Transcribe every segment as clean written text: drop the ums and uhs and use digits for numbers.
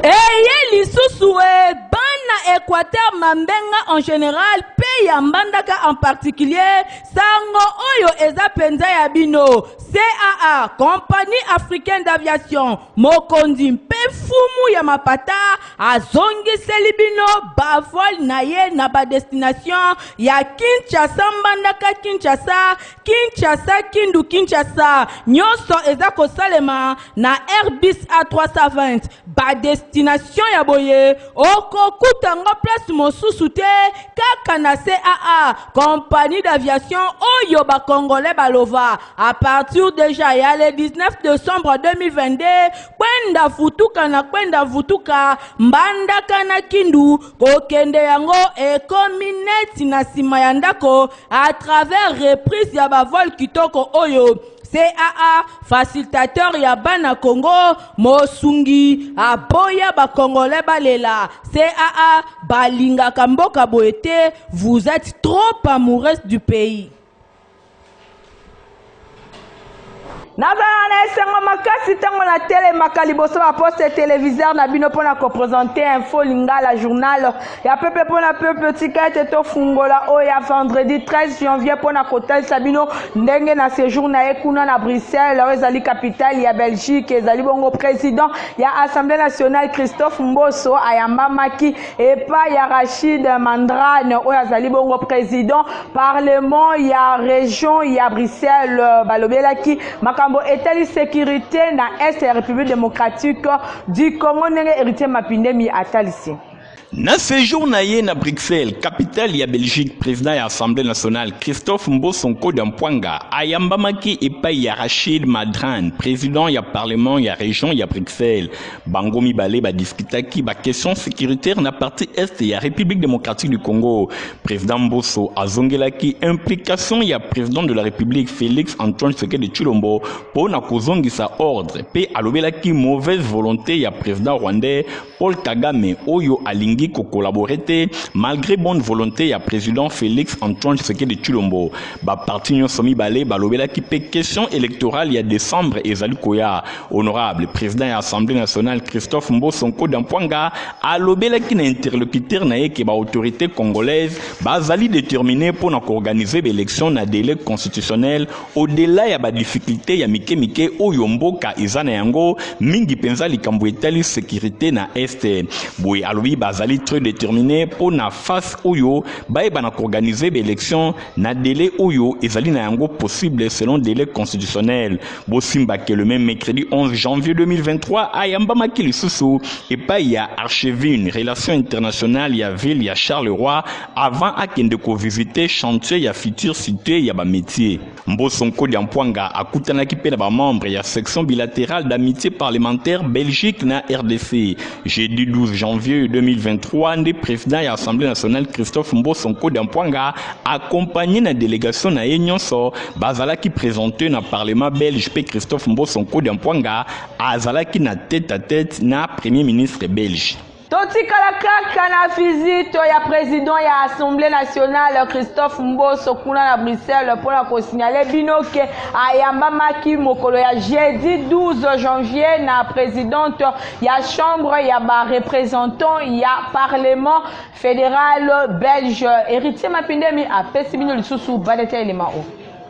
Eye lisusu e bana Equateur Mambenga en général mpe ya Mbandaka en particulier, sango oyo eza mpenza ya bino. CAA, Compagnie Africaine d'Aviation, mokonzi mpe mfumu ya mapata azongiseli bino bavol na ye na badestination ya Kinshasa Mbandaka Kinshasa, Kinshasa Kindu Kinshasa. Nyonso eza kosalema na Airbus A320. Badestination ya boye okokuta yango place mosusu te, kaka na CAA, compagnie d'aviation oyo bacongolais balova. À partir déjà ya le 19 décembre 2022, kwenda futuka na kwenda vutuka Mbandaka na Kindu, kokende yango ekomi neti na nsima ya ndako à travers reprise ya bavol kitoko oyo. CAA, facilitateur ya bana Congo, mosungi aboya bacongolais balela. CAA balingaka mboka boye te, vous êtes trop amoureuse du pays. Nazala na esengo makasi ntango natelemaka liboso ba poste téléviseur na bino mpona kopresente Info Lingala, journal ya peuple mpona peuple. Tika ete tofungola oyo ya vendredi 13 janvier mpona kotalisa bino ndenge na séjour na ye kuna na Bruxelles, oyo ezali capitale ya Belgique, ezali bongo président ya Assemblée nationale Christophe Mboso ayambamaki epai ya Rachid Madrane, oyo azali bongo président parlement ya région ya Bruxelles. Balobelaki makambo etali sécurité na est ya République démocratique du Congo, ndenge Héritier Mapindemi atalisi. Na séjour na ye na Bruxelles, capitale ya Belgique, président ya Assemblée nationale Christophe Mboso Nkodia Mpwanga ayambamaki epai ya Rachid Madrane, président ya parlement ya région ya Bruxelles. Bango mibale badiskutaki baquestion sécuritaire na partie est ya République démocratique du Congo. Président Mboso azongelaki implication ya président de la République Félix Antoine Tshisekedi Tshilombo mpo na kozongisa ordre, mpe alobelaki mauvaise volonté ya président rwandais Paul Kagame, oyo alingi kocollaborer te malgré bonne volonté ya président Félix Antoine Tshisekedi Tshilombo. Baparti nyonso mibale balobelaki mpe question électorale ya décembre ezali koya. Honorable président ya Assemblée nationale Christophe Mboso Nkodia Mpwanga alobelaki na interlocuteur na ye ke baautorité congolaise bazali déterminé mpo na koorganiser baélection na délai constitutionnel, au-delà ya badifficulté ya mike mike oyo mboka eza na yango, mingi mpenza likambo etali sécurité na est. Boye alobi bazali très déterminé mpo na face oyo bayeba na koorganiser baélection na délai oyo ezali na yango possible selon délai constitutionnel. Bosimbake, le même mercredi 11 janvier 2023, ayambamaki lisusu epai ya archevine relation internationale ya ville ya Charleroi avant akende kovisite chantier ya future cité ya bamétier. Mboso Nkodia Mpwanga akutanaki mpe na bamembre ya section bilatérale d'amitié parlementaire Belgique na RDC. Jeudi 12 janvier 2023 nde président ya Assemblée nationale Christophe Mboso Nkodia Mpwanga, accompagné na délégation na ye nyonso, bazalaki présenté na parlement belge, mpe Christophe Mboso Nkodia Mpwanga azalaki na tête à tête na premier ministre belge. Totikala kaka na visite ya président ya Assemblée nationale Christophe Mboso kuna na Bruxelles mpona kosignaler bino ke ayambamaki mokolo ya jeudi 12 janvier na présidente ya chambre ya bareprésentant ya parlement fédéral belge. Héritier Mapindemi apesi bino lisusu badete elema o.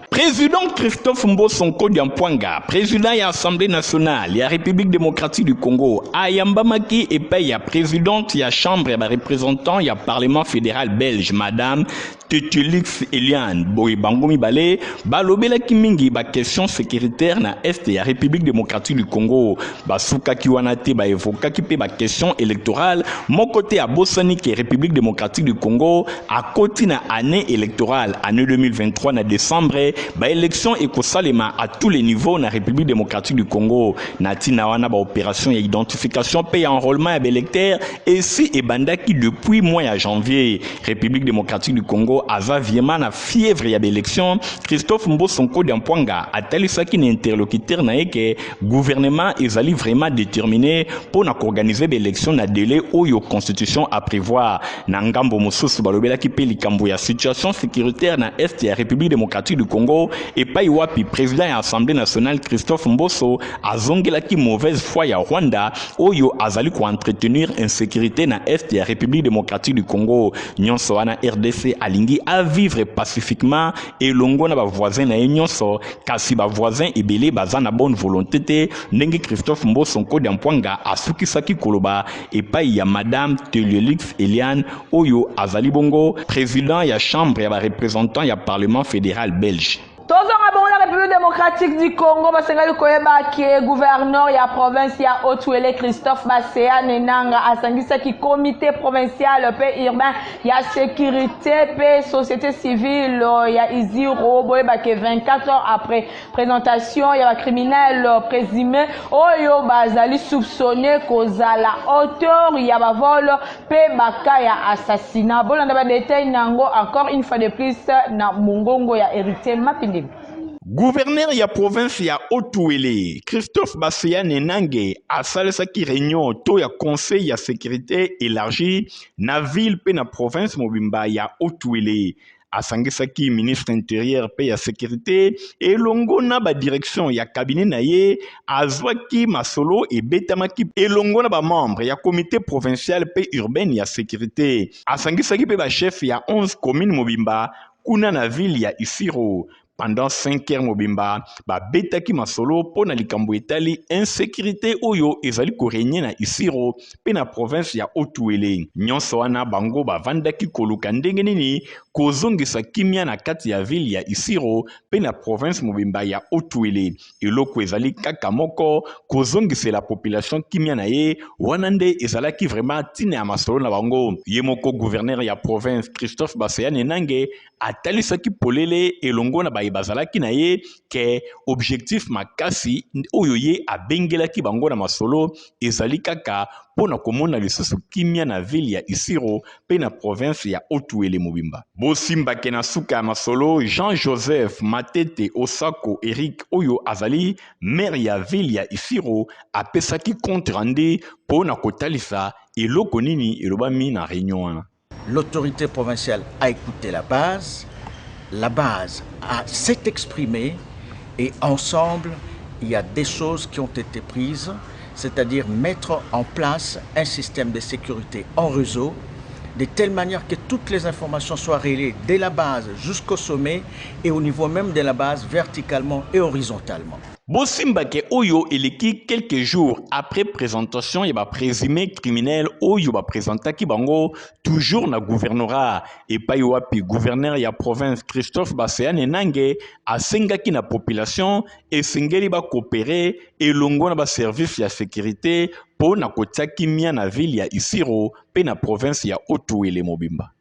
Président Christophe Mboso Nkodia Mpwanga, président ya Assemblée nationale ya République démocratique du Congo, ayambamaki epai ya présidente ya chambre ya bareprésentant ya parlement fédéral belge, madame Tetulix Eliane. Boye bango mibale balobelaki mingi baquestion sécuritaire na est ya République démocratique du Congo. Basukaki wana te, baevokaki mpe baquestion électorale. Moko te abosani ke République démocratique du Congo akoti na année électorale, année 2023, na décembre. baélection ekosalema à tous les niveaux na République démocratique du Congo. Na ntina wana, baopération ya identification mpe ya enrôlement ya baélecteur esi ebandaki depuis mois ya janvier. République démocratique du Congo aza vraiment na fièvre ya baélection. Christophe Mboso Nkodia Mpwanga atalisaki na interlocuteur na ye ke gouvernement ezali vraiment déterminé mpo na koorganiser baélection na délai oyo constitution aprévoir. Na ngambo mosusu, balobelaki mpe likambo ya situation sécuritaire na est ya République démocratique du Congo, epai wapi président ya Assemblée nationale Christophe Mboso azongelaki mauvaise foi ya Rwanda oyo azali koentretenir insécurité na est ya République démocratique du Congo. Nyonso wana, RDC alingi avivre pacifiquement elongo na bavoisin na ye nyonso, kasi bavoisin ebele baza na bonne volonté te, ndenge Christophe Mboso Nkodia Mpwanga asukisaki koloba epai ya Madame Teliolix Eliane, oyo azali bongo président ya Chambre ya bareprésentant ya Parlement fédéral belge. Tozonga bongo na République démocratique du Congo. Basengeli koyeba ke gouverneur ya province ya Haut-Uele, Christophe Baseane Nanga, asangisaki comité provincial mpe urbain ya sécurité mpe société civile ya Isiro. Boyeba ke 24 heures après présentation ya bacriminel présumé oyo bazali soupçonné kozala auteur ya bavol mpe baka ya assassinat. Bolanda badetail nango encore une fois de plus na mongongo ya Héritier Mapindimi. Gouverneur ya province ya Haut-Uele, Christophe Baseane Nange, asalisaki réunion to ya conseil ya sécurité élargie na ville mpe na province mobimba ya Haut-Uele. Asangisaki ministre intérieur mpe ya sécurité elongo na badirection ya cabinet na ye. Azwaki masolo ebetamaki elongo na bamembre ya comité provincial mpe urbaine ya sécurité. Asangisaki mpe bachef ya 11 commune mobimba kuna na ville ya Isiro. Pendant 5 heures mobimba, babetaki masolo mpo na likambo etali insécurité oyo ezali korégner na Isiro mpe na province ya Haut-Uele. Nyonso wana, bango bavandaki koluka ndenge nini kozongisa kimia na kati ya ville ya Isiro mpe na province mobimba ya Haut-Uele. Eloko ezali kaka moko: kozongisela population kimia na ye. Wana nde ezalaki vraiment ntina ya masolo na bango. Ye moko gouverneur ya province Christophe Baseane Nange atalisaki polele elongo na baye bazalaki na ye ke objectif makasi oyo ye abengelaki bango na masolo ezali kaka mpo na komona lisusu kimia na ville ya Isiro mpe na province ya Haut-Uele mobimba. Bosimbake na suka ya masolo, Jean-Joseph Matete Osako Eric, oyo azali maire ya ville ya Isiro, apesaki compte rendu mpo na kotalisa eloko nini elobami na réunion wana. L'autorité provinciale a écouté la base s'est exprimée et ensemble, il y a des choses qui ont été prises, c'est-à-dire mettre en place un système de sécurité en réseau, de telle manière que toutes les informations soient relayées dès la base jusqu'au sommet et au niveau même de la base, verticalement et horizontalement. Bosimbake oyo eleki quelques jours après présentation ya baprésumé criminel oyo baprésentaki bango toujours na gouvernorat, epai wapi gouverneur ya province Christophe Baseane Nange asengaki na population esengeli bacoopérer elongo na baservice ya sécurité mpo na kotia kimia na ville ya Isiro mpe na province ya Haut-Uele mobimba.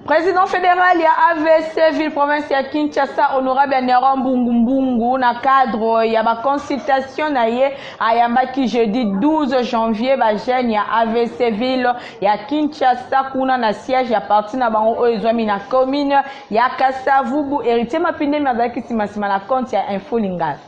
Président fédéral ya AVC ville province ya Kinshasa, honorable Neron Mbungu, na cadre ya baconsultation na ye, ayambaki jeudi 12 janvier bajeune ya AVC ville ya Kinshasa kuna na siège ya parti na bango oyo ezwami na commune ya Kasavubu. Héritier Mapindemi azalaki nsima na compte ya Info Lingala.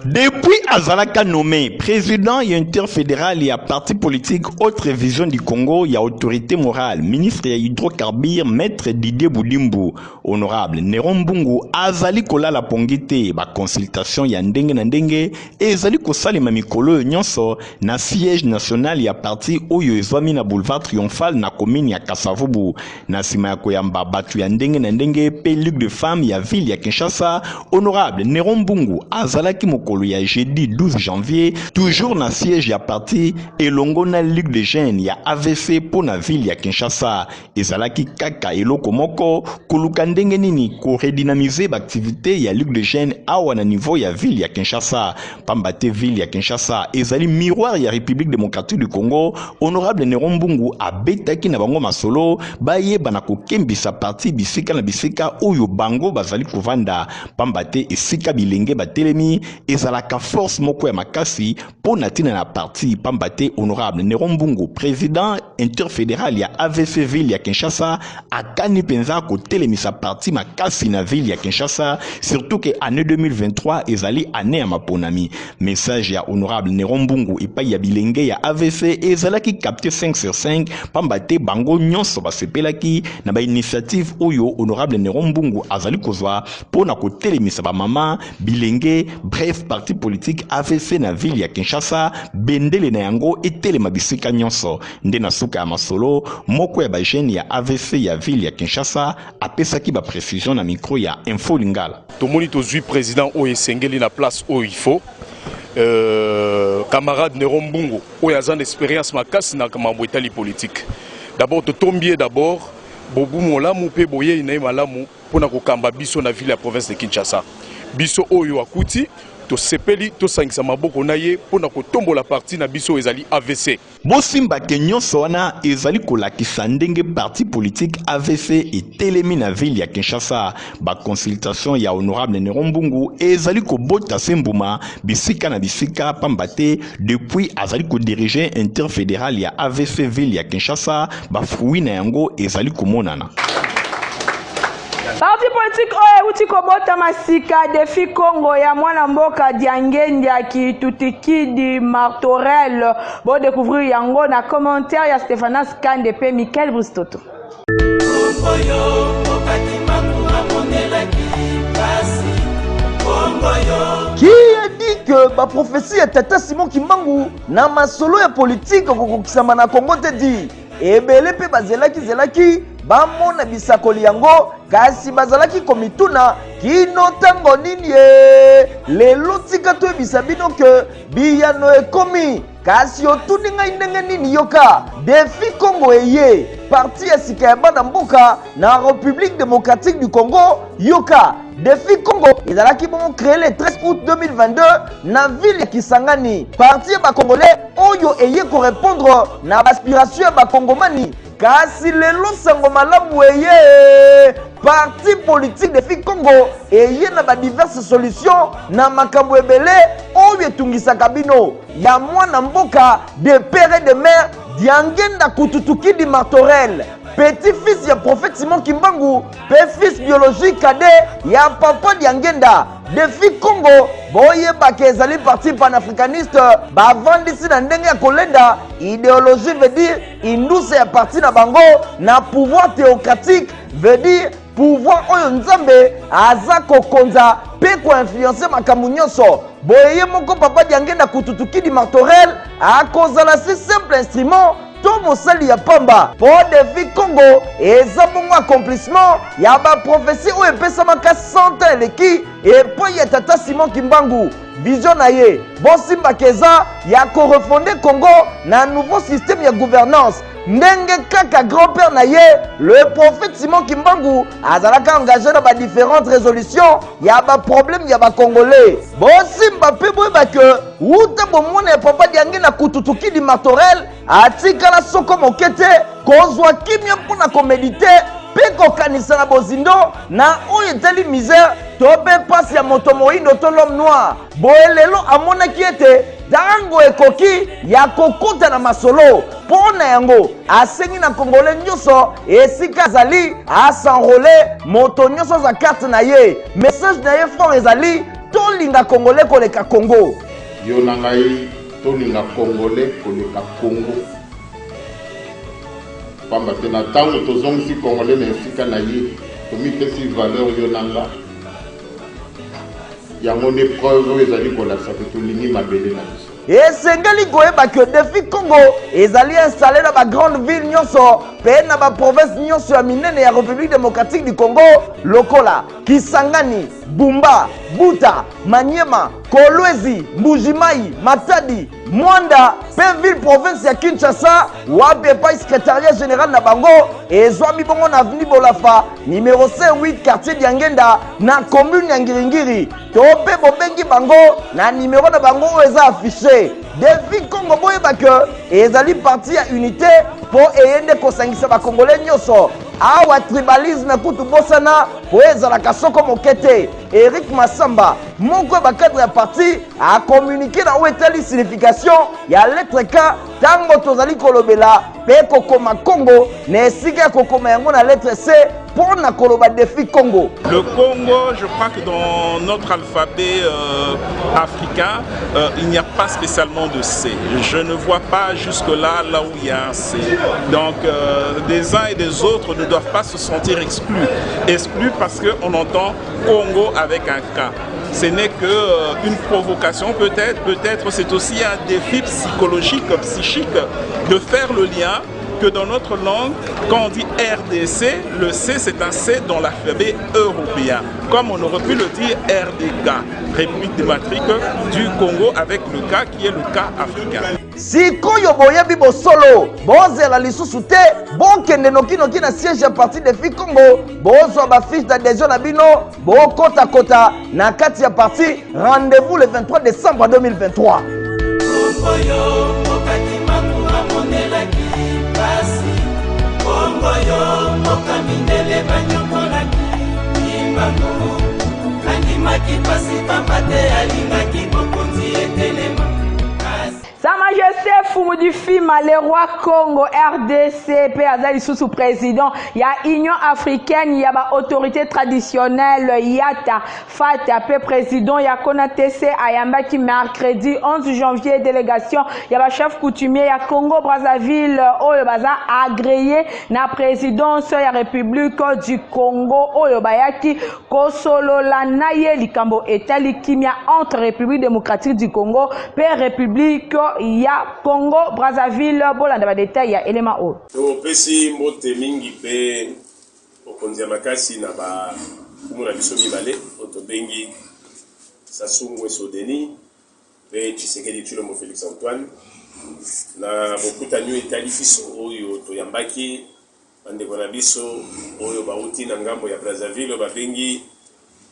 Depuis azalaka nommé président ya interfédéral ya parti politique Autre Vision du Congo ya autorité morale, ministre ya hydrocarbure maître Didier Budimbu, honorable Neron Mbungu azali kolala pongi te. Baconsultation ya ndenge na ndenge ezali kosalema mikolo oyo nyonso na siège national ya parti oyo ezwami na boulevard Triomphal na commune ya Kasavubu. Na nsima ya koyamba bato ya ndenge na ndenge mpe Ligue de femmes ya ville ya Kinshasa, honorable Neron Mbungu azalaki mokolo mokolo ya jeudi 12 janvier, toujours na siège ya parti elongo na Ligue des jeunes ya avc mpo na ville ya Kinshasa. Ezalaki kaka eloko moko, koluka ndenge nini koredynamiser baactivité ya Ligue des jeunes awa na niveau ya ville ya Kinshasa, pamba te ville ya Kinshasa ezali miroir ya République démocratique du Congo. Honorable Néron Mbungu abetaki na bango masolo bayeba na kokembisa parti bisika na bisika oyo bango bazali kovanda, pamba te esika bilenge batelemi ezalaka force moko ya makasi mpo na ntina na parti. Pamba te honorable Néron Mbungu, président interfédéral ya AVC ville ya Kinshasa, akani mpenza kotelemisa parti makasi na ville ya Kinshasa, surtout ke année 2023 ezali année ya maponami. Message ya honorable Néron Mbungu epai ya bilenge ya AVC ezalaki capté 5 sur 5, pamba te bango nyonso basepelaki na bainitiative oyo honorable Néron Mbungu azali kozwa mpo na kotelemisa bamama, bilenge, bref, parti politique AVC na ville ya Kinshasa, bendele na yango etelema bisika nyonso. Nde na suka ya masolo, moko ya bajeunes ya AVC ya ville ya Kinshasa apesaki baprécision na micro ya Info Lingala. Tomoni tozwi président oyo esengeli na place oyo il faut, camarade Néron Mbungu oyo aza na expérience makasi na mambo etali politique. D'abord totombi ye d'abord bobu molamu mpe boyei na ye malamu mpona kokamba biso na ville ya province de Kinshasa. Biso oyo akuti tosepeli, tosangisa maboko na ye mpona kotombola parti na biso ezali AVC. Bosimba ke nyonso wana ezali kolakisa ndenge parti politique AVC etelemi na ville ya Kinshasa. Baconsultation ya honorable Néron Mbungu ezali kobota se mbuma bisika na bisika, pamba te depuis azali kodiriger interfédéral ya AVC ville ya Kinshasa, bafruit na yango ezali komonana. Parti politique oyo euti kobotama sika, Défi Congo ya mwana mboka Diangendiaki Tutikidi Martorel, bodécouvrir yango na commentaire ya Stéphanas Kande mpe Michael Bristoto. Oyo okakimbangu amonelaki pasi bongo. Qui a dit que baprophétie ya tata Simon Kimbangu na masolo ya politike kokokisama na Kongo te? Di ebele mpe bazelaki-zelaki bamona bisakoli yango, kasi bazalaki komituna kino ntango nini ye. Lelo tika toyebisa bino ke biyano ekomi. Kasi otuni ngai ndenge nini? Yoka, Défi Congo eye, parti ya sika ya bana mboka na République démocratique du Congo. Yoka, Défi Congo ezalaki bongo créé le 13 août 2022 na ville ya Kisangani, parti ya bacongolais oyo eye korépondre na baaspiration ya bakongomani. Kasi lelo sango malamu eye, parti politique Défi Congo eye na badiverse solution na makambo ebele oyo etungisaka bino, ya mwana mboka de père et de mère Diangenda Kututukidi Martorel, petit-fils ya prophète Simon Kimbangu mpe fils biologique cadet ya papa Diangenda. Défi Congo, boyebaka, ezali parti panafricaniste bavandisi na ndenge ya kolenda idéologie, veut dire indusa ya parti na bango na pouvoir théocratique, veut dire pouvoir oyo Nzambe aza kokonza mpe koinfluencer makambo nyonso. Boye ye moko papa Diangenda Kututukidi Martorel akozala si simple instrument to mosali ya pamba, mpo Défi Congo eza bongo accomplissement ya baprophétie oyo epesamaka 100 ans eleki epai ya tata Simon Kimbangu. Vision na ye, bosimbaka, eza ya korefonder Congo na nouveau système ya gouvernance, ndenge kaka grand-père na ye, le prophète Simon Kimbangu, azalaka engagé na badifférentes résolutions ya baproblème ya bacongolais. Bosimba mpe boyeba ke wuta bomwana ya papa Diange na Kututukidi Martorel, atikala soko moke te kozwa kimia mpo na koméditer mpe kokanisa na bozindo na oyo etali misère to mpe mpasi ya moto moyindo to l'homme noir. Boye lelo amonaki ete ntango ekoki ya kokota na masolo. Mpo na yango asengi na congolais nyonso esika azali as'enrôler, moto nyonso aza carte na ye. Message na ye fort ezali: tolinga congolais koleka Congo. Yo na ngai tolinga congolais koleka Congo, pamba te na ntango tozongisi congolais na esika na ye, tomipesi valeur, yo na nga. Yango nde preuve oyo ezali kolakisa ke tolingi mabele na biso. Esengeli koyeba ke Défi Congo ezali installé na bagrande ville nyonso. mpe na baprovince nyonso ya minene ya République démocratique du Congo lokola Kisangani, Bumba, Buta, Maniema, Kolwezi, Mbuji-Mayi, Matadi, Mwanda mpe ville province ya Kinshasa, wapi epai secrétariat général na bango ezwami bongo na avenue Bolafa numero C8 quartier Diangenda na commune ya Ngiringiri, to mpe bobengi bango na numero na bango oyo eza affiché. Defi Congo, boyeba ke ezali parti ya unité mpo eye nde kosangisa bakongole nyonso. Awa tribalisme kutu bosana mpo ezalaka soko moke te. Eric Massamba, moko ya bacadre ya parti, akomunike na oyo etali signification ya lettre K ntango tozali kolobela mpe kokoma Congo na esika ya kokoma yango na lettre C mpo na koloba defi Congo. Le Congo, je crois que dans notre alphabet africain, il n'y a pas spécialement de C. Je ne vois pas jusque-là là où il y a un C. Donc, des uns et des autres ne doivent pas se sentir exclus. Exclus parce qu'on entend Congo avec un K. Ce n'est que une provocation peut-être, peut-être c'est aussi un défi psychologique, psychique, de faire le lien que dans notre langue, quand on dit RDC, le C c'est un C dans l'alphabet européen, comme on aurait pu le dire RDK, République démocratique du Congo, avec le K qui est le K africain. Sikoyo boyebi bosolo, bozela lisusu te, bokende nokinoki na siège ya parti Defi Congo, bozwa ba fiche d'adhésion na bino, bokotakota na kati ya parti. Rendez-vous le 23 décembre 2023. Oyo mboka Kimbangu amonelaki pasi, Kongo yo mboka mindele banyokolaki, Kimbangu andimaki pasi pamba te alingaki bokonzi etelema. Sa Majesté Fumu Difima, le roi Congo RDC, pe aza lisusu président ya Union africaine ya ba autorité traditionnelle Yata Fata, pe président ya Kona TC, ayambaki mercredi 11 janvier délégation ya ba chef coutumier ya Congo Brazzaville oyo baza agréé na présidence ya République du Congo, oyo bayaki kosolola na ye likambo etali kimia entre République démocratique du Congo pe République ya Congo Brazzaville. Bolanda ba détail ya elema oyo. Topesi mbote mingi mpe bokonzi ya makasi na bakumu na biso mibale oyo tobengi Sassou Nguesso Denis mpe Tshisekedi Tshilombo Felix Antoine, na bokutani oyo etali biso oyo toyambaki bandeko na biso oyo bauti na ngambo ya Brazzaville, oyo babengi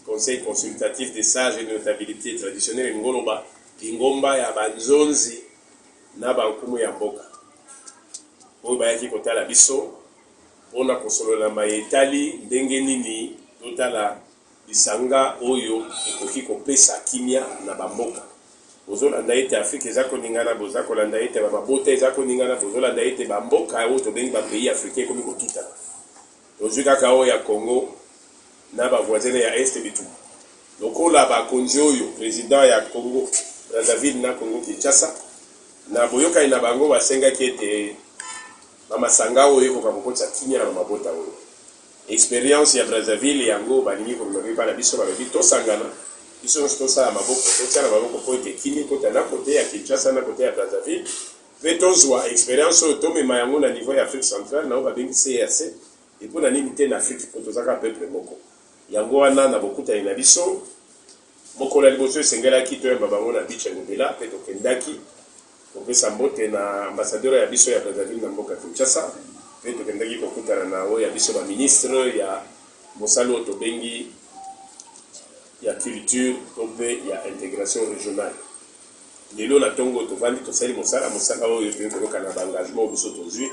Conseil consultatif des sages et notabilités traditionnelles, elingi koloba lingomba ya banzonzi na bankumu ya mboka, oyo bayaki kotala biso mpo na kosolola maye etali ndenge nini totala lisanga oyo ekoki kopesa kimia na ba mboka. Bozolanda ete Afrika eza koningana, boza kolanda ete ba mabota eza koningana, bozolanda ete ba mboka oyo tobengi ba pays africains ekomi kotutana. Tozwi kaka oyo ya Congo na ba voisins ya Est bitumba. Lokola bakonzi oyo, president ya Congo Brazzaville na Congo Kinshasa, na boyokani na bango basengaki ete ba masanga oyo ekoka kokotisa kimia na ba mabota oyo. Experience ya Brazzaville yango balingi komema mpe epai na biso, balobi tosangana biso nionso tosala maboko, totiana maboko mpo ete kimia ekota na cote ya Kinshasa na cote ya Brazzaville mpe tozua experience oyo tomema yango na niveau ya Afrique centrale na oyo babengi CEAC et mpo na nini te na Afrique mpo toza kaka peuple moko. Yango wana na bokutani na biso mokolo ya liboso esengelaki toyamba bango na beach ya Ngobila mpe tokendaki Kopesa mbote na ambassadeur ya biso ya Brazzaville na mboka Kinshasa mpe tokendaki kokutana na oyo ya biso ba ministres ya mosala oyo tobengi ya culture to mpe ya integration regionale. Lelo na tongo tovandi tosali mosala, mosala oyo toyei koyokana ba engagements oyo biso tozui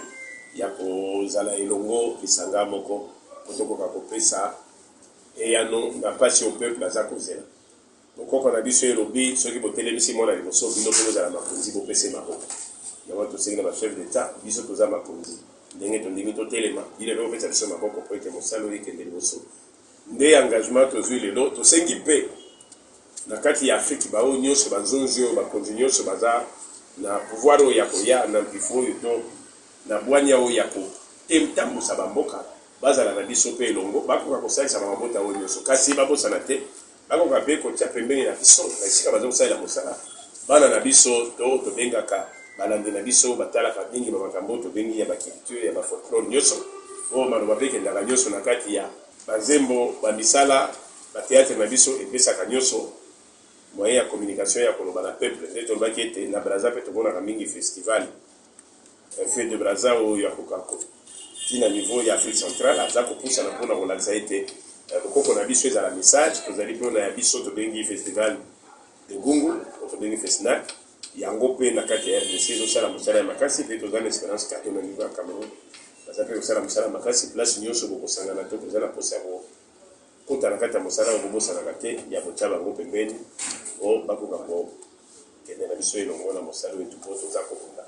ya kozala elongo lisanga moko mpo tokoka kopesa eyano na pasi oyo peuple aza kozela. Bokoko na biso elobi soki botelemisi mwana liboso bino pe bozala makonzi bopesa ye maboko. Yango wana tosengi na ba chefs d'etat biso toza makonzi ndenge tondimi totelema bino pe bopesa biso maboko po ete mosala oyo ekende liboso. Nde engagement tozui lelo. Tosengi pe na kati ya Afrique ba oyo nionso ba nzonzi oyo bakonzi nionso baza na pouvoir oyo ya koya na mpifo oyo to na bwania oyo ya kotambusa ba mboka bazala na biso pe elongo bakoka kosalisa ba mabota oyo nionso kasi babosana te Bakoka mpe kotia pembeni na biso, na esika baza kosalela mosala, bana na biso to oyo tobengaka. Balandi na biso batalaka mingi ba makambo oyo tobengi ya ba culture, ya ba folklore nyoso oyo maloba pe ekendaka nyoso na kati ya ba nzembo, ba misala, ba theatre na biso epesaka nyoso moyen ya communication ya koloba na peuple. Nde tolobaki ete na Brazza pe tomonaka mingi festival Feu de Brazza oyo akoka ko ti na niveau ya Afrique centrale aza kopusana pona kolakisa ete bokoko na biso ezala message. Tozali pe na ya biso tobengi festival de Gungu oyo tobengi Fesnac. Yango pe na kati ya rdc ezo sala musala ya makasi pe toza na esperance kake na niveau ya Cameroun baza pe kosala musala makasi place nioso bokosangana to boza na posa ya kokota na kati ya musala oyo bobosanaka te ya kotia bango pembeni po bakoka kokende na biso elongo na mosala oyo po toza kobunda.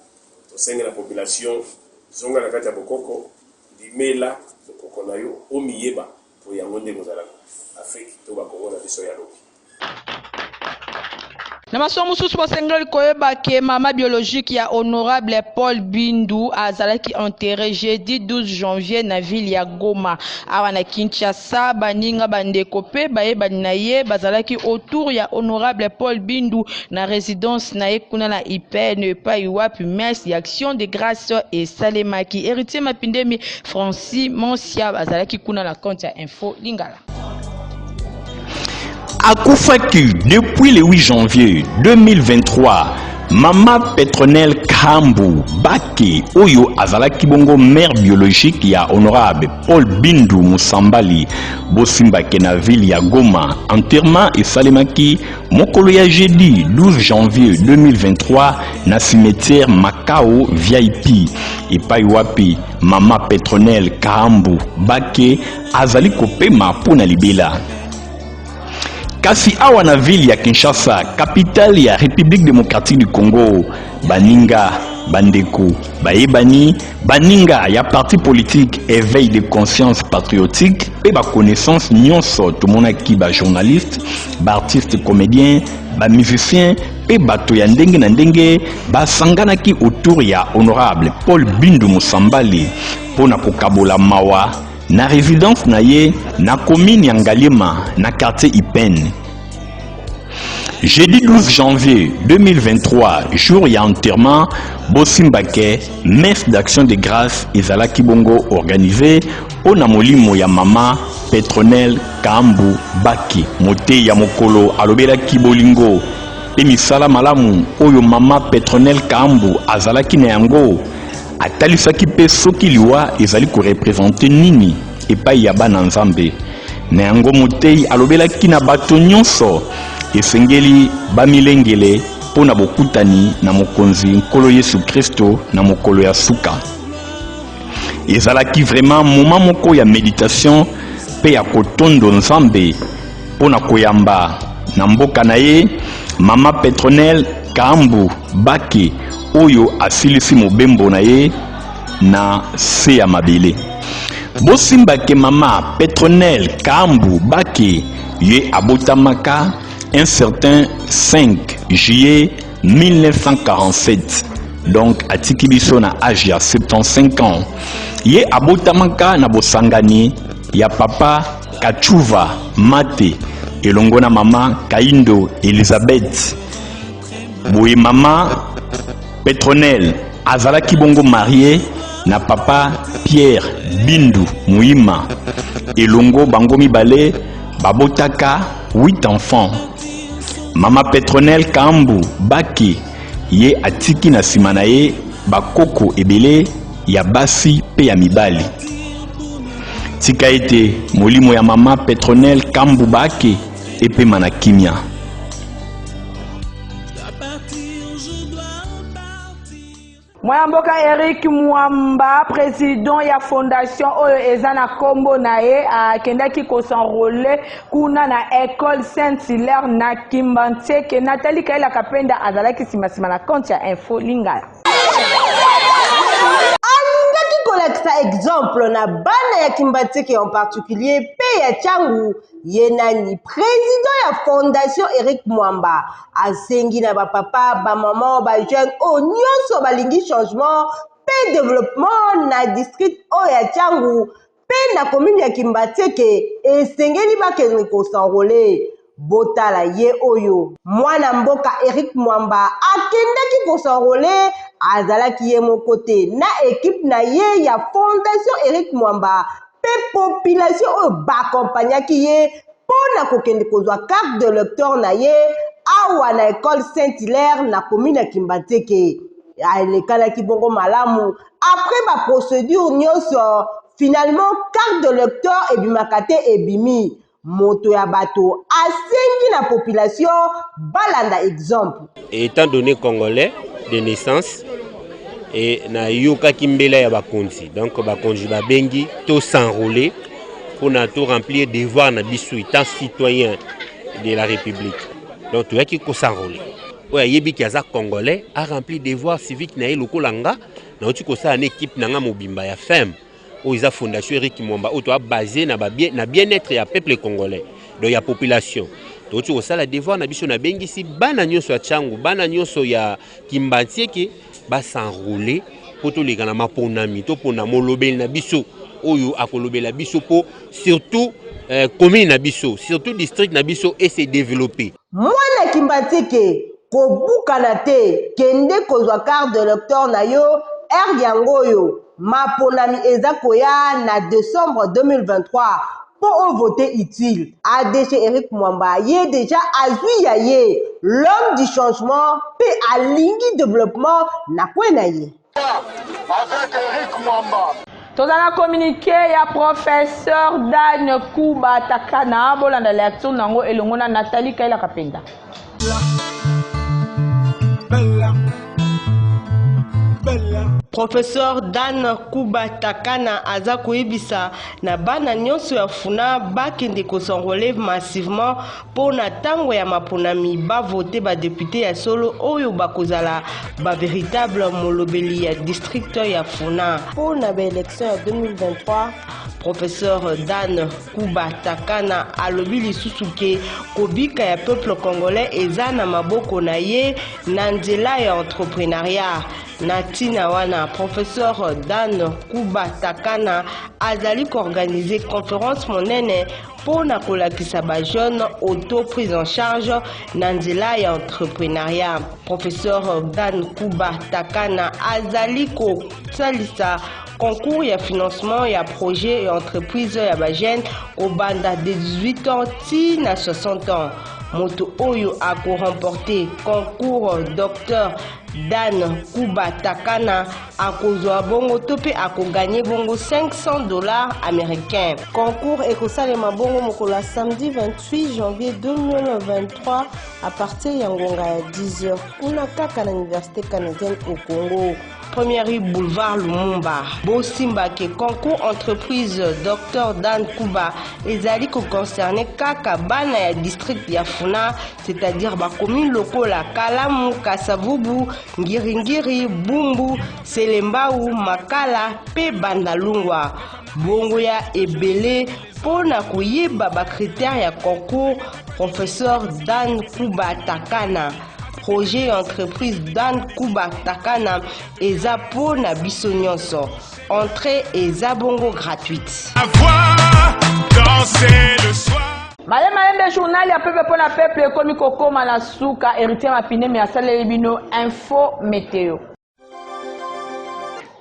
Tosenge na population zonga na kati ya bokoko ndimela bokoko na yo omiyeba po yango nde ekozala Afrique to ba Congo na biso ya lobi. Na masolo mosusu, bosengeli koyeba ke mama biologique ya honorable Paul Bindu azalaki enterre jeudi 12 janvier na ville ya Goma. Awa na Kinshasa, baninga, bandeko pe bayebani na ye bazalaki autour ya honorable Paul Bindu na residence na ye kuna na IPN epai wapi messe ya action de grace esalemaki. Heritier Mapindemi, Francis Mansia azalaki kuna na compte ya Info Lingala. Akufaki depuis le 8 janvier 2023, Mama Petronelle Kambu Bake oyo azalaki bongo mère biologique ya honorable Paul Bindu Musambali bosimbake na ville ya Goma. Enterrement esalemaki mokolo ya jeudi 12 janvier 2023 na cimetière Makao VIP epai wapi Mama Petronelle Kambu Bake azali kopema mpo na libela. Kasi awa na ville ya Kinshasa, capitale ya République démocratique du Congo, baninga, bandeko, bayebani, baninga ya parti politique éveil de conscience patriotique mpe ba connaissance nyonso tomonaki ba journalistes, ba artistes comédiens, ba musiciens mpe bato ya ndenge na ndenge basanganaki autour ya honorable Paul Bindu Musambali mpo na kokabola mawa na residence na ye na commune ya Ngaliema na quartier Ipene. Jeudi 12 janvier 2023, jour ya enterrement, bosimbake messe d'action de grâce ezalaki bongo organisée mpo na molimo ya mama Petronelle Kambu Baki. Moteyi ya mokolo alobelaki bolingo mpe misala malamu oyo mama Petronelle Kambu azalaki na yango. Atalisaki mpe soki liwa ezali korepresente nini epai ya bana Nzambe. Na yango moteyi alobelaki na bato nyonso esengeli bamilengele mpo na bokutani na Mokonzi Nkolo Yesu Kristo na mokolo ya suka. Ezalaki vraiment moment moko ya meditation mpe ya kotondo Nzambe mpo na koyamba na mboka na ye Mama Petronelle Kambu Bake oyo asilisi mobembo na ye na se ya mabele. Bosimba ke Mama Petronelle Kambu Bake ye abotamaka un certain 5 juillet 1947 donc atiki biso na age ya 75 ans. Ye abotamaka na bosangani ya papa Kachuva Mate elongo na mama Kaindo Elizabeth. Boye mama Petronelle azalaki bongo marie na papa Pierre Bindu Muima. Elongo bango mibale babotaka 8 enfants. Mama Petronelle Kambu Bake ye atiki na nsima na ye bakoko ebele ya basi mpe ya mibali. Tika ete molimo ya mama Petronelle Kambu Bake epema na kimia. Mwana mboka Eric Mwamba, president ya fondation oyo eza na kombo na ye, akendaki ko s'enroler kuna na ecole Saint Hilaire na Kimbanseke. Nathalie Kaila Kapenda azalaki sima sima na compte ya Info Lingala. Alingaki kolakisa exemple na bana ya Kimbanseke en particulier mpe ya Tshangu. Ye nani? President ya fondation Eric Mwamba asengi na ba papa, ba maman, ba jeunes oyo nyonso balingi changement mpe developpement na district oyo ya Tshangu mpe na commune ya Kimbanseke esengeli bakende ko s'enroler. Botala ye oyo. Mwana mboka Eric Mwamba akendaki ko s'enroler, azalaki ye moko te na equipe na ye ya Fondation Eric Mwamba mpe population oyo ba accompagnaki ye mpo na kokende kozwa carte de lecteur na ye awa na ecole Saint Hilaire na commune ya Kimbanseke. Alekanaki bongo malamu après ba procédure nyonso, finalement carte de lecteur ebimaka te ebimi. Moto ya bato asengi na population balanda exemple. Etant donné congolais de naissance et nayokaki mbela ya bakonzi, donc bakonzi babengi to s'enrôler mpona to remplir devoir na biso étant citoyen de la République. Donc toyaki ko s'enrôler. Oyo ayebi ki aza congolais a remplir devoir civique na ye lokola nga nauti kosala na équipe na nga mobimba ya FEM. Oyo eza fondation Eric Mwamba oyo toa base na ba bien, na bien-être ya peuple congolais, donc ya population. Toti kosala devoir na biso, nabengisi bana nyonso ya Tshangu, bana nyonso ya Kimbanseke ba s'enrouler po toleka na maponami, topona molobeli na biso oyo akolobela biso po surtout commune na biso, surtout district na biso et se développer. Mwana Kimbanseke, kobukana te, kende kozwa carte d'electeur na yo, heure yango oyo. Maponami eza koya na decembre 2023 po o voter utile. ADC Eric Mwamba ye dejà azui ya ye, l'homme du changement pe alingi developpement na coin na ye. Avec Eric Mwamba. Toza na communiqué ya professeur Dan Kuba Takana, bolanda lecture nango elongo na Nathalie Kaila Kapenda. Professeur Dan Kuba Takana aza koyebisa na bana nyonso ya Funa bakende ko s'enroler massivement mpo na tango ya maponami ba voter ba deputes ya solo oyo bakozala ba veritable molobeli ya district ya Funa. Mpo na ba elections ya 2023, Professeur Dan Kuba Takana alobi lisusu ke kobika ya peuple congolais eza na maboko na ye na nzela ya entrepreneuriat. Na ntina wana, Professeur Dan Kuba Takana azali ko organiser conference monene mpo na kolakisa ba jeunes auto prise en charge na nzela ya entrepreneuriat. Professeur Dan Kuba Takana azali kosalisa concours ya financement ya projet ya entreprise ya ba jeunes kobanda de 18 ans ti na 60 ans. Moto oyo ako remporter concours Docteur Dan Kuba Takana akozwa bongo to mpe akoganye bongo 500 dollars américains. Concours ekosalema bongo mokolo ya samedi 28 janvier 2023 à partir ya ngonga ya 10 heures kuna kaka na université canadienne au Congo. Première rue boulevard Lumumba. Bosimba ke concours entreprise Docteur Dan Kuba ezali ko concerner kaka bana ya district ya Funa, c'est-à-dire ba commune lokola Kalamu, Kasavubu, Ngiringiri, Bumbu, Selembao, Makala pe Bandalungwa. Bongo ya ebele mpo na koyeba ba critères ya concours Professeur Dan Kuba Takana. Projet ya entreprise Dan Kuba Takana eza mpo na biso nyonso. Entrée eza bongo gratuite. Malembe malembe journal ya peuple mpo na peuple ekomi kokoma na suka. Héritier Mapinemi asaleli bino info meteo.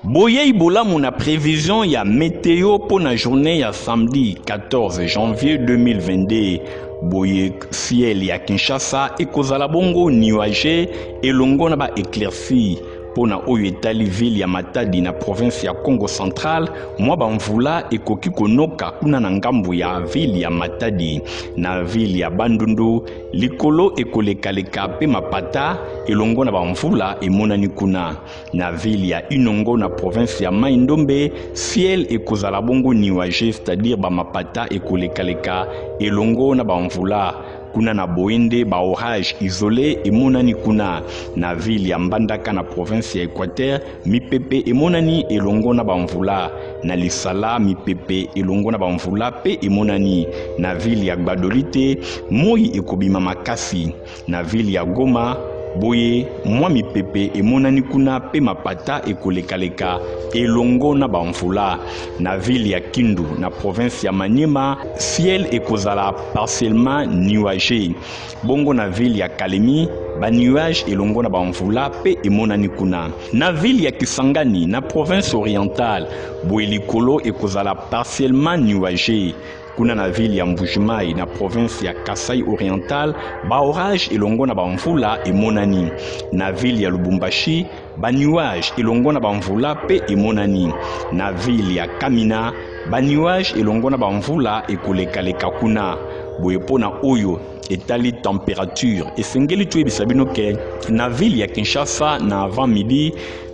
Boyei bolamu na prevision ya meteo mpo na journée ya samedi 14 janvier 2022. Boye ciel ya Kinshasa ekozala bongo nuageux elongo na ba éclaircies. Mpo na oyo etali ville ya Matadi na province ya Kongo Central, mwa ba mvula ekoki konoka kuna na ngambo ya ville ya Matadi. Na ville ya Bandundu, likolo ekolekaleka mpe mapata elongo na ba mvula emonani kuna. Na ville ya Inongo na province ya Mai-Ndombe, ciel ekozala bongo nuageux, c'est-à-dire ba mapata ekolekaleka elongo na ba mvula. Kuna na Boende, ba orages isoles emonani kuna. Na ville ya Mbandaka na province ya Equateur, mipepe emonani elongo na ba mvula. Na Lisala, mipepe elongo na ba mvula pe emonani. Na ville ya Gbadolite, moyi ekobima makasi. Na ville ya Goma, Boye, mwa mipepe emonani kuna mpe mapata ekolekaleka elongo na bamvula. Na ville ya Kindu, na province ya Maniema, ciel ekozala partiellement nuageux. Bongo na ville ya Kalemi, ba nuages elongo na bamvula mpe emonani kuna. Na ville ya Kisangani, na province orientale, boye likolo ekozala partiellement nuageux. Kuna na ville ya Mbuji-Mayi na province ya Kasai Oriental, ba orages elongo na bamvula emonani. Na ville ya Lubumbashi, ba nuages elongo na bamvula pe emonani. Na ville ya Kamina, ba nuages elongo na bamvula ekolekaleka kuna. Boye mpo na oyo etali temperature, esengeli toyebisa bino ke na ville ya Kinshasa na avant midi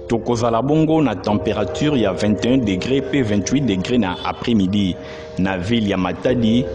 tokozala bongo na temperature ya 21 degre pe 28 degre na après midi. Na ville ya Matadi,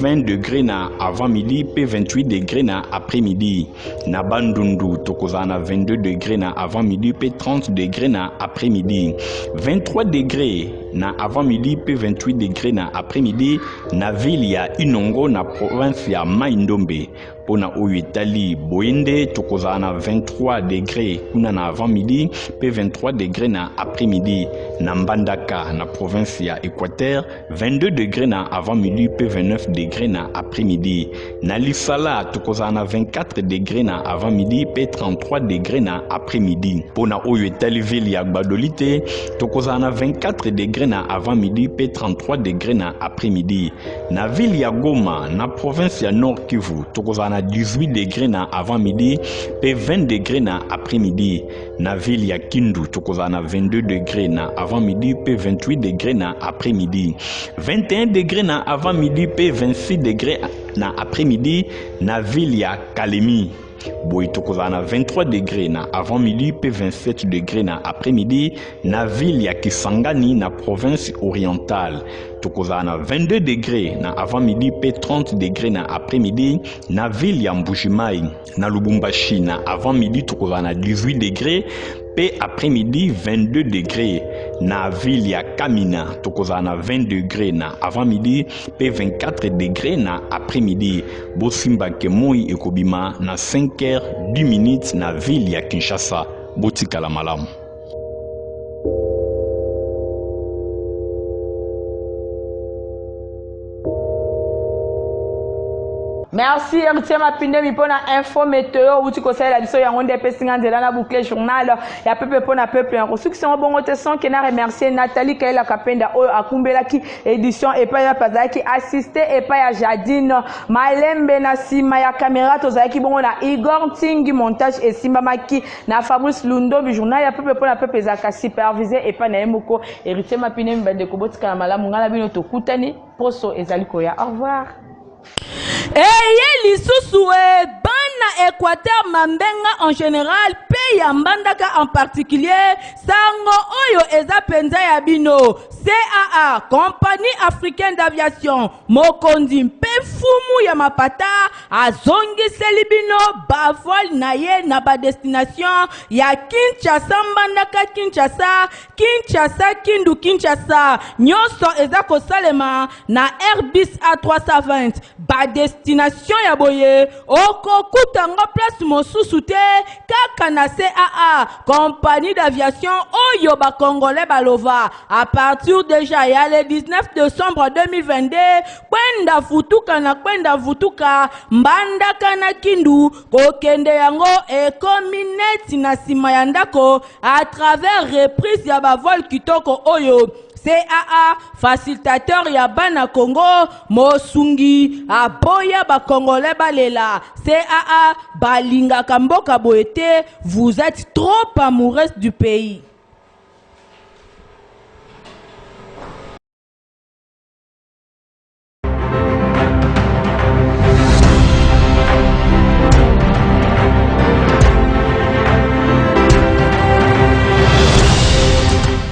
20 degre na avant midi pe 28 degre na après midi. Na Bandundu, tokozala na 22 degre na avant midi pe 30 degre na après midi. 23 degre na avant midi pe 28 degre na après midi na ville ya Inongo na province ya Mai-Ndombe. Mpo na oyo etali boyende, tokozala na 23 degre kuna na avant midi mpe 23 degre na après midi. Na Mbandaka, na province ya Equateur, 22 degre na avant midi mpe 29 degre na après midi. Na Lisala, tokozala na 24 degre na avant midi mpe 33 degre na après midi. Mpo na oyo etali ville ya Gbadolite, tokozala na 24 degre na avant midi mpe 33 degre na après midi. Na ville ya Goma, na province ya Nord Kivu, tokozala na 18 degre na avant midi mpe 20 degre na après midi. Na ville ya Kindu, tokozala na 22 degre na avant midi mpe 28 degre na après midi. 21 degre na avant midi mpe 26 degre na après midi na ville ya Kalemi. Boye tokozala na 23 degre na avant midi mpe 27 degre na après midi na ville ya Kisangani na province orientale. Tokozala na 22 degre na avant midi mpe 30 degre na après midi na ville ya Mbuji-Mayi. Na Lubumbashi na avant midi tokozala na 18 degre mpe après midi 22 degre. Na ville ya Kamina tokozala na 20 degre na avant midi mpe 24 degre na après midi. Bosimba ke moi ekobima na 5 heures 10 minutes na ville ya Kinshasa. Botikala malamu. Merci Héritier Mapindemi mpo na info meteo outi kosalela biso yango nde epesi nga nzela na boucle journal ya peuple mpo na peuple na kosukisa yango bongo te sans que na remercier Nathalie Kayela Kapenda oyo akumbelaki édition epai wapi azalaki assiste epai ya Jadine Malembe na nsima ya kamera tozalaki bongo na Igor Ntingi montage esimbamaki na Fabrice Lundobi journal ya peuple mpo na peuple ezalaka supervise epai na ye moko Héritier Mapinemi bandeko botikala malamu ngai na bino tokutani poso ezali koya au revoir Eye lisusu e bana Equateur Mambenga en general pe ya Mbandaka en particulier, sango oyo eza penza ya bino. CAA, Compagnie Africaine d'Aviation, mokonzi mpe mfumu ya mapata azongiseli bino ba vol na ye na ba destination ya Kinshasa Mbandaka Kinshasa Kinshasa Kindu Kinshasa nyonso eza kosalema na Airbus A320 ba destination ya boye okokuta yango place mosusu te kaka na CAA compagnie d'aviation oyo ba congolais balova à partir déjà ya le 19 décembre 2022 kwenda futuka na kwenda vutuka mbandaka na Kindu kokende yango ekomi neti na nsima ya ndako à travers reprise ya ba vol kitoko oyo CAA facilitateur ya bana Congo mosungi aboya ba congolais balela CAA balingaka mboka boye te vous êtes trop amoureuse du pays.